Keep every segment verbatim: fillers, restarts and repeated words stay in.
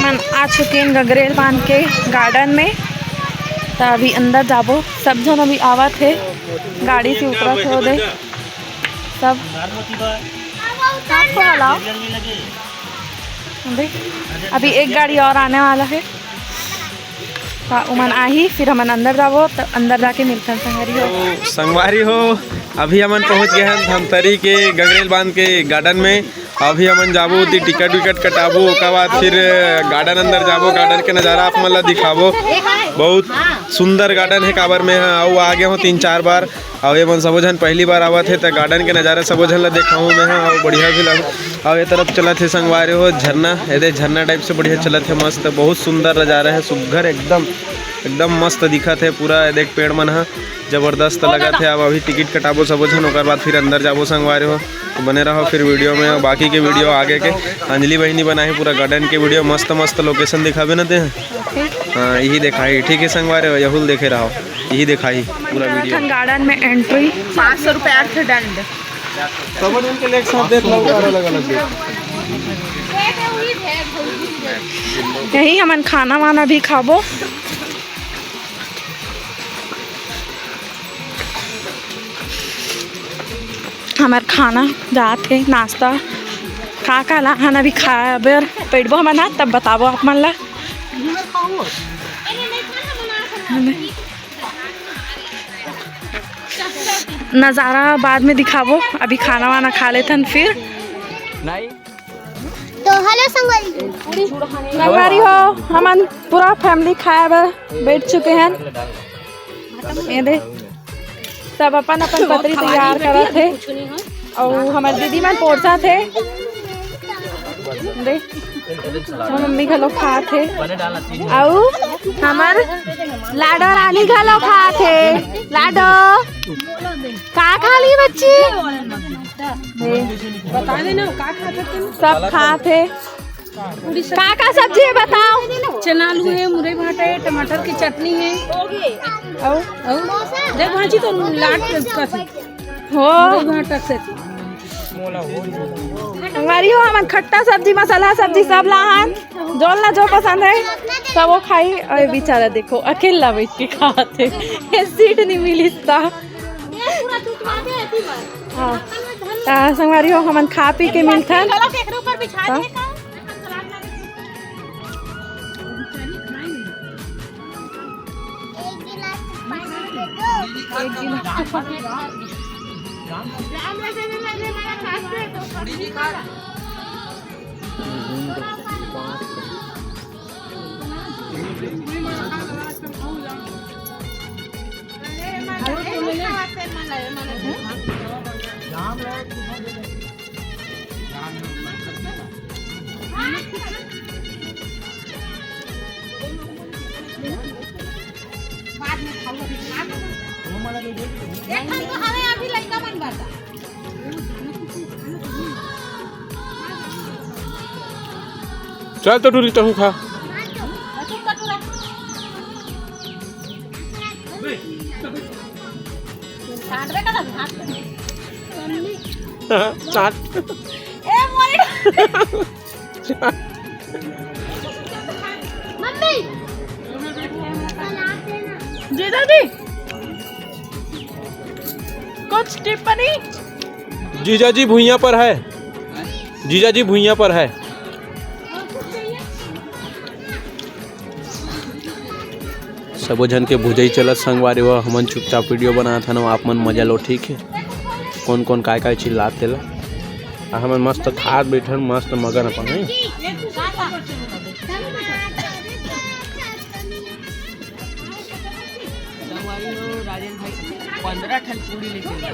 आ चुके हैं गंगरेल बांध के गार्डन में। तो अभी अंदर जाबो, सब झन अभी आवत हे, गाड़ी से उतरत हे ओदे सब। अभी एक गाड़ी और आने वाला है, तो उमन आही, फिर हमन अंदर जाबो, तो अंदर जाके मिलथन संगवारी हो। तो संगवारी हो, अभी हमन पहुंच गए हैं धमतरी के गंगरेल बांध के गार्डन में। अभी हमन जाबो, ओती टिकट विकट कटाबो, ओकर बाद फिर गार्डन अंदर जाबो, गार्डन के नजारा आप मन ला दिखाबो। बहुत सुंदर गार्डन है, काबर में हाँ, अउ आगे हो तीन चार बार, अउ ये मन सबो झन पहली बार आवत हे, त गार्डन के नजारा सबो झन ला देखाहूँ मैं हाँ, अउ बढ़िया भी लग। अउ ये तरफ चलत हे संगवारी हो झरना, ये दे झरना टाइप से बढ़िया चलत हे, मस्त, बहुत सुंदर नजारा है, सुग्घर एकदम, एकदम मस्त दिखत है पूरा। ये देख पेड़ मन ह जबरदस्त लगत है। अब अभी टिकट कटाबो सबो झन, ओकर बाद फिर अंदर जाबो संगवारी हो। तो बने रहो फिर वीडियो में, बाकी के वीडियो आगे के। अंजलि बहिनी बनाही पूरा गार्डन के वीडियो, मस्त मस्त लोकेशन दिखाबे ना ते। हाँ, यही देखाही, ठीक है संगवारी हो, यहू ल देखे रहो, यही देखाही पूरा वीडियो। गार्डन में एंट्री। पाँच सौ रुपये अर्थ दंड। सबो झन के ले एक साथ देख लो, अलग अलग देख। यही हमन खाना वाना भी खाबो। हमर खाना जात हे, नाश्ता का का लाहन अभी खाए बर, बैठबो हमन हा, तब बताबो आप मन ला। नजारा बाद में दिखाबो, अभी खाना वाना खा लेथन फिर। तो हेलो संगवारी। संगवारी हो, हमन पूरा फैमिली खाए बर बैठ चुके हैं। ये दे, सब अपन अपन पतरी तैयार करत हे, अउ हमर दीदी मन पोरसत हे। दे, हमर मम्मी घलो खात हे, अउ हमर लाडो रानी घलो खात हे। लाडो, का खा ली बच्ची? बता देना, का खात हे तुम? सब खात हे। का का सब्जी है बताओ? चना आलू है, मुरई भाटा है, टमाटर की चटनी है। अउ? अउ? देख भांजी तो लाट कस। हो। मुरई भाटा से। संगवारी हो, हमन खट्टा सब्जी, मसाला सब्जी सब लाहन। जोन ला जो पसंद है, सब वो खाई। अरे बेचारा देखो, अकेला बैठ के खात हे। ये सीट नहीं मिलिस ता। हाँ। ता संगवारी हो, हमन खा पी के मिलथन। हाँ। चल तो टूरी, तहूँ खा। चाट। ए, मोरे। मम्मी। जीजा जी, कुछ टिप्पणी? जीजा जी भुइयां पर है, जीजा जी भुइयां पर है। सबो झन के भुजई चलत संगवारी हो, हमन चुपचाप वीडियो बनात हन, आप मन मजा लो, ठीक है? कौन कौन काय काय चिल्लात तेला, आ हमन मस्त खात बैठन, मस्त मगन अपन, नहीं? राजेश भाई पंद्रह ठन पूरी लेके आए।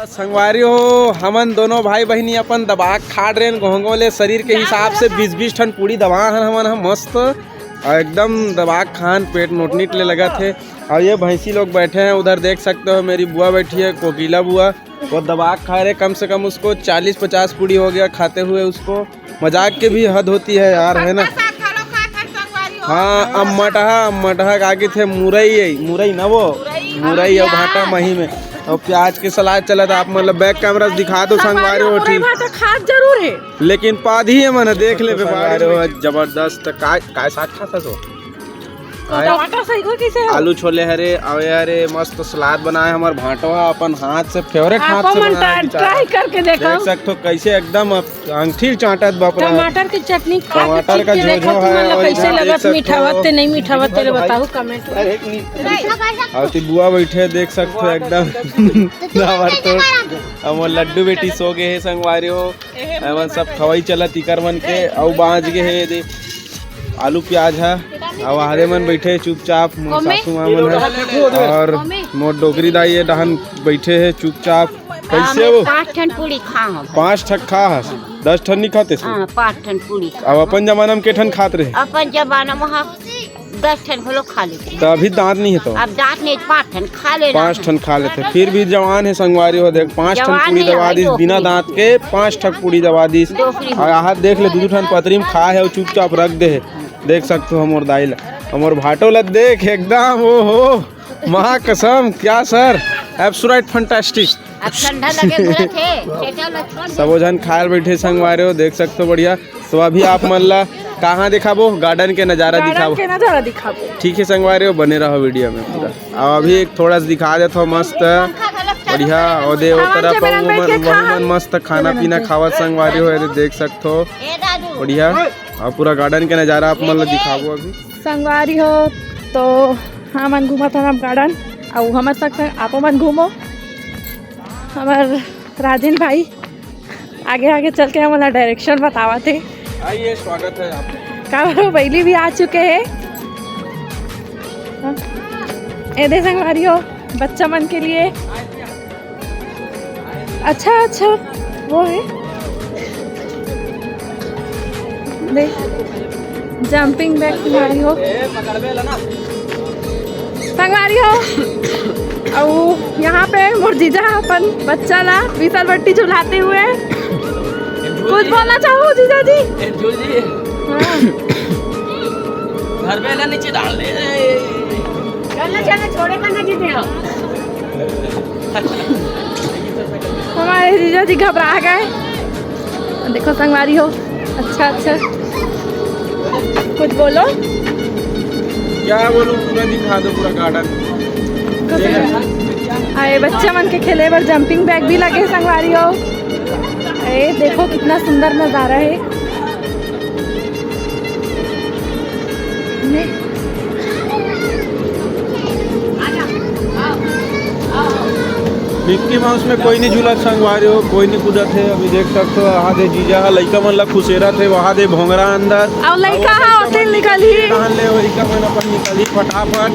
संगवारी हो, हमन दोनों भाई बहिनी अपन दबा के खा डरेन, घोंघो ले शरीर के हिसाब से बीस बीस ठन पूरी दबा हन हमन ह, मस्त, अउ एकदम दबा के खान, पेट नोटनीट ले लगत हे। अउ ये भैंसी लोग बैठे हैं उधर, देख सकते हो, मेरी बुआ बैठी है, कोकिला बुआ, वो दबा के खा रहे, कम से कम उसको चालीस पचास पूरी हो गया खाते हुए उसको। मजाक के भी हद होती है यार, है ना? हाँ, अम्मटहा, अम्मटहा का आगे थे मुरई, मुरई ना वो, मुरई अउ भाटा मही में। अउ प्याज के सलाद चलत हे, आप मन ल back camera से दिखा दो संगवारी हो, पूरा ठीक। भाटा खात जरूर हे। लेकिन पादी हे मन, देख लेबे संगवारी हो, जबरदस्त। काय, काय साग खात हस? टमाटर सही हो कइसे हो? आलू छोले हरे, अवे हरे, मस्त सलाद बनाए हमर भांटो ह, अपन हाथ से favourite हाथ से बनाए। Try करके देखो। देख सकथो कइसे एकदम अंगठी चांटत बाप रे। टमाटर के चटनी खा के टमाटर का झोझो हे, तुमन ला कइसे लगत, मीठावत ते नहीं मीठावत, तेरे बताहू comment में। अउ ती बुआ बइठे, देख सकथो एकदम ताबड़तोड़। अब वो लड्डू बेटी सो गे हे संगवारी हो, एमन सब खवई चलत इकर मन के, अउ बांच गे हे दे आलू प्याज ह। अउ आदे मन बइठे चुपचाप, मोर सासू माँ मन ह, अउ मोर डोकरी दाई ये डहन बइठे हे चुपचाप। कइसे हो? पाँच ठन पूड़ी खा हस। पाँच ठक खा हस, दस ठन नहीं खाते से? हाँ, पाँच ठन पूड़ी खा। अब अपन जमाना में के ठन खात रहे? अपन जमाना में हम दस ठन घलो खा लेते। तो अभी दांत नहीं हे तो? अब दांत नहीं, पाँच ठन खा लेना। पाँच ठन खा लेते, फिर भी जवान हे संगवारी हो। देख, पाँच ठन पूड़ी दबा दिस, बिना दांत के पाँच ठक पूड़ी दबा दिस। अउ यहाँ देख ले, दू दू ठन पतरी में खा हे अउ चुपचाप रख दे हे। देख सकथो हमर दाई ला, हमर भांटो ला देख एकदम, ओ हो, माँ कसम, क्या sir, absolute fantastic। अब ठंडा लगे बोलत हे, सेटा ल छोड़ दे। सबो झन खाए ल बइठे संगवारी हो, देख सकथो बढ़िया। तो अभी आप मन ला कहाँ दिखाबो? Garden के नजारा दिखाबो। Garden के नजारा दिखाबो। ठीक हे संगवारी हो, बने रहो video में पूरा। अब अभी एक थोड़ा सा दिखा देथो मस्त बढ़िया। अउ दे ओ तरफ बहू मन मस्त खाना पीना खावत संगवारी हो, ये देख सकथो बढ़िया। अउ पूरा garden के नजारा आप मन ला दिखाबो अभी। संगवारी हो, तो हमन घूमत हन अब garden, अउ हमर संग संग आपो मन घूमो। हमर राजेन भाई आगे आगे चल के हमन ला direction बतावत हे। आइए, स्वागत है आपका। का बरो, बइली भी आ चुके हे। हाँ। ए दे संगवारी हो, बच्चा मन के लिए। अच्छा, अच्छा, वो है। देख, jumping back संगवारी हो। संगवारी हो, अउ यहाँ पे मोर जीजा अपन बच्चा ला फिसल पट्टी झुलाते हुए कुछ बोलना चाहो जीजा जी? ए, जूली। हाँ। घर में ना नीचे डाल दे। चल ना, चल ना, छोड़े का ना जीते हम। हमारे जीजा जी घबरा गए। देखो संगवारी हो, अच्छा, अच्छा, कुछ बोलो। क्या बोलूं, पूरा दिखा दो, पूरा garden। अरे, बच्चा मन के खेले बर jumping back भी लगे हे संगवारी हो। अरे, देखो कितना सुंदर नजारा हे। ने। Mickey Mouse में कोई नहीं झूलत संगवारी हो, कोई नहीं कूदत हे। अभी देख सकथो, वहाँ दे जीजा ह लइका मन ला खुसेरत हे, वहाँ दे भोंगरा अंदर। अउ लइका ह ओती निकलही। तहन ले लइका मन अपन निकलही फटाफट।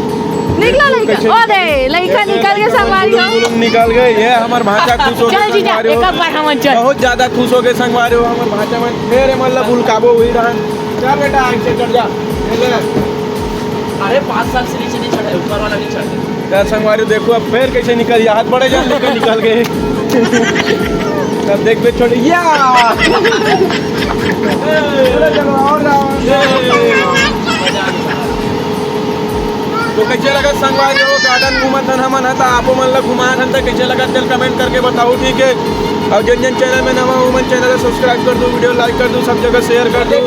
निकला लइका। ओ दे, लइका निकल गे संगवारी हो। निकल गे। ये हमर भांचा खुश हो गे संगवारी हो। एक बार हमन चल। बहुत ज्यादा खुश हो गे संगवारी हो हमर भांचा मन। फेर एमन ला बुलकाबो हुई रहन। चल बेटा, आगे से चढ़ जा। ले ले। अरे, पाँच साल से नीचे नहीं चढ़े, ऊपर वाला नहीं चढ़े। यार संगवारी देखो, अब फेर कइसे निकल गया, हाथ बड़े जान लेके निकल गए। तब देख बे, छोड़, या। चलो, चलो, और जाओ, और जाओ। तो कइसे लगा संगवारी हो, garden घूमत हन हमन ह, त आपो मन ला घुमात हन, त कइसे लगा, चल comment करके बताओ, ठीक है। अउ जेन जेन channel में नवा हो, ओमन channel ला subscribe कर दो, video like कर दो, सब जगह share कर दो।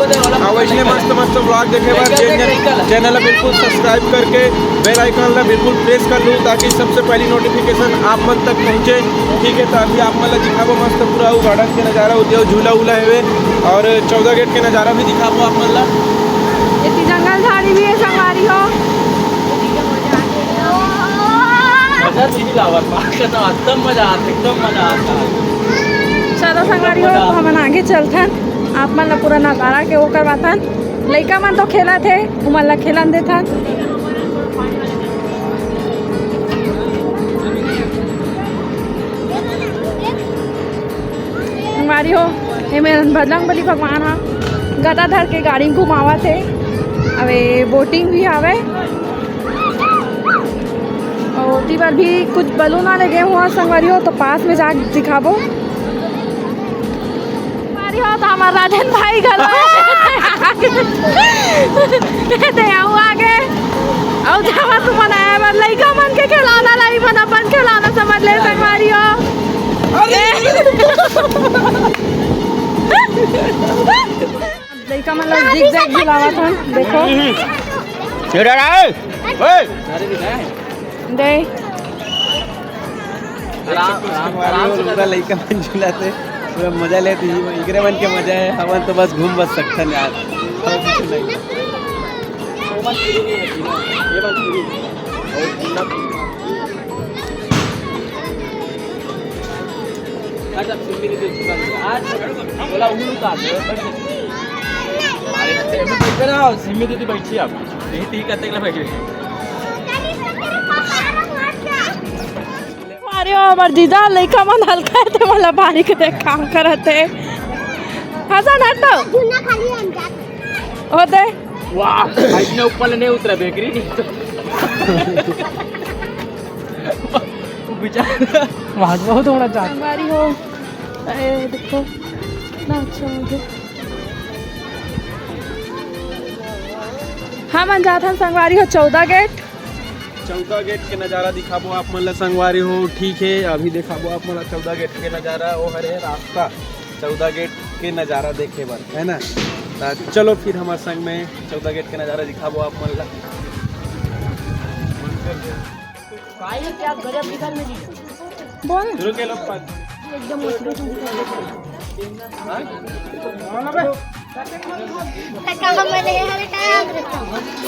अउ वइसने मस्त मस्त vlog देखे बर जेन जेन channel ला बिल्कुल subscribe करके bell icon ला बिल्कुल press कर लो, ताकि सबसे पहली notification आप मन तक पहुँचे। ठीक है, तो अभी आप मन ला दिखाबो मस्त पूरा वो garden के नजारा, उद्या झूला उला हेवे अउ चौदह gate के नजारा भी दिखाबो आप मन ला। एती जंगल झाड़ी भी हे संगवारी हो। मजा नहीं लावत, बात करता एकदम मजा आता, एकदम मजा आता। चलो संगवारी हो, तो हमन आगे चलथन, आप मन ला पूरा नजारा के वो करवाथन। लइका मन तो खेलत हे, उमन ला खेलन देथन। संगवारी हो, एमे बजरंग बली भगवान ह गदा धर के गाड़ी घुमावत हे। अवे boating भी हावे। अउ ओती बर भी कुछ balloon वाले गे हुआ संगवारी हो, तो पास में जाके दिखाबो। संगवारी हो, तो हमर राजन भाई घलो हे। ते अउ आगे। अउ जावा तुमन आए बर लइका मन के खिलौना लाई, मन अपन खिलौना सब मत ले संगवारी हो। लइका मन ला zigzag झुलावत हन, देखो। ये डरा है। ओए। दे। आराम, आराम, आराम से पूरा लइका मन झुलाथे, पूरा मजा लेथे। इकरे मन के मजा है, हमन तो बस घूम बस सकथन यार। ये बात free नहीं है, ये बात free। आज आप सिम्मी दीदी की बात करें। आज बोला उल्लू का है। अरे, सिम्मी दीदी बैठी है आप। यही ती करते के लिए बैठी हुई है। अरे, हमर जीजा लइका मन हल्का है, ते मोला बारीक देख काम करत है। हसन हट तो। झुन्ना खाली हम जात। होते। वाह, भाई ने ऊपर नहीं उतरा, बेकरी नहीं तो। वो बेचारा। वहाँ बहुत बड़ा चाट। संगवारी हो। अरे, देखो, कितना अच्छा हो गया। हमन जात हन संगवारी हो चौदह गेट। चौदह गेट के नजारा दिखाबो आप मन ला संगवारी हो। ठीक है, अभी दिखाबो आप मन ला चौदह गेट के नजारा। वो हरे रास्ता चौदह गेट के नजारा देखे बर, है ना? त चलो फिर हमारे संग में चौदह गेट के नजारा दिखाबो आप मन ला। भाई, क्या गजब दिखा मेरी। बोल। शुरू के लोग पास। एकदम मस्त दिखा। हाँ? कहाँ मैंने ये हरे टांग रखा?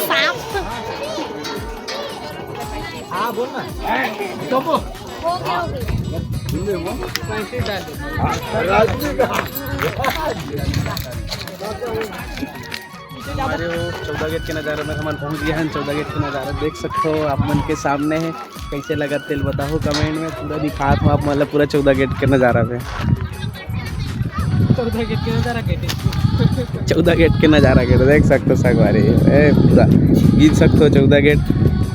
सांप। हाँ, बोल ना। कबो। हो गया, हो गया। हमारे वो चौदह गेट के नज़ारे में हमन पहुंच गए हैं। चौदह गेट के नज़ारा देख सकते हो, आप मन के सामने है। कैसे लगत तेल बताओ कमेंट में, पूरा दिखात हूँ आप, मतलब, पूरा चौदह गेट के नज़ारा में। चौदह गेट के नज़ारा के चौदह गेट के नज़ारा के देख सकते हो संगवारी। ए, पूरा गिन सकते हो चौदह गेट।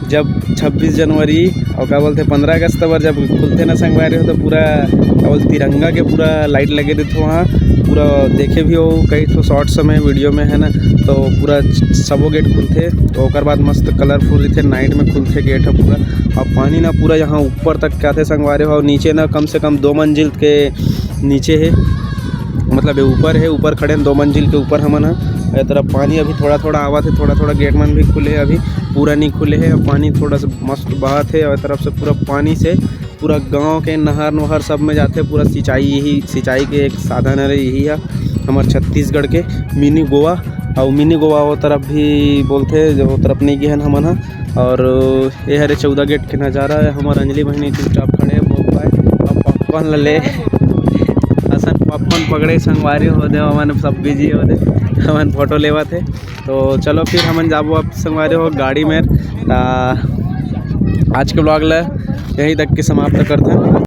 जब छब्बीस जनवरी और का बोलते, पन्द्रह अगस्त बर जब खुलते ना संगवारी हो, तो पूरा का बोलते, तिरंगा के पूरा लाइट लगे रहिथे वहाँ, पूरा देखे भी हो कई ठो शॉर्ट्स में, वीडियो में, है ना। तो पूरा सबो गेट खुलथे, तो ओकर बाद मस्त कलरफुल रहिथे, नाइट में खुलथे गेट ह पूरा। और पानी ना पूरा यहाँ ऊपर तक के आथे संगवारी हो, और नीचे ना कम से कम दो मंजिल के नीचे है, मतलब ये ऊपर है, ऊपर खड़े हैं, दो मंजिल के ऊपर हमन ह। ए तरफ पानी अभी थोड़ा थोड़ा आवत है, थोड़ा थोड़ा गेट मन भी खुले है, अभी पूरा नहीं खुले है। पानी थोड़ा सा मस्त बहत है और ए तरफ से पूरा पानी से पूरा गांव के नहर नहर सब में जाथे। पूरा सिंचाई, यही सिंचाई के एक साधन हरे, यही है हमर छत्तीसगढ़ के मिनी गोवा। और मिनी गोवा वो तरफ भी बोलथे, जो वो तरफ नहीं गए हन हमन ह। और ये हरे चौदह गेट के नज़ारा है। हमार अंजलि बहिनी चुपचाप खड़े है, भोग पाए। अब पॉपकॉर्न ला ले। असन पॉपकॉर्न पकड़े संगवारी हो दे, हमन सब बिजी हो दे, हमन फोटो लेवत है। तो चलो फिर हमन जाबो अब संगवारी हो गाड़ी में। आ, आज के ब्लॉग ला यहीं तक के समाप्त करते हैं।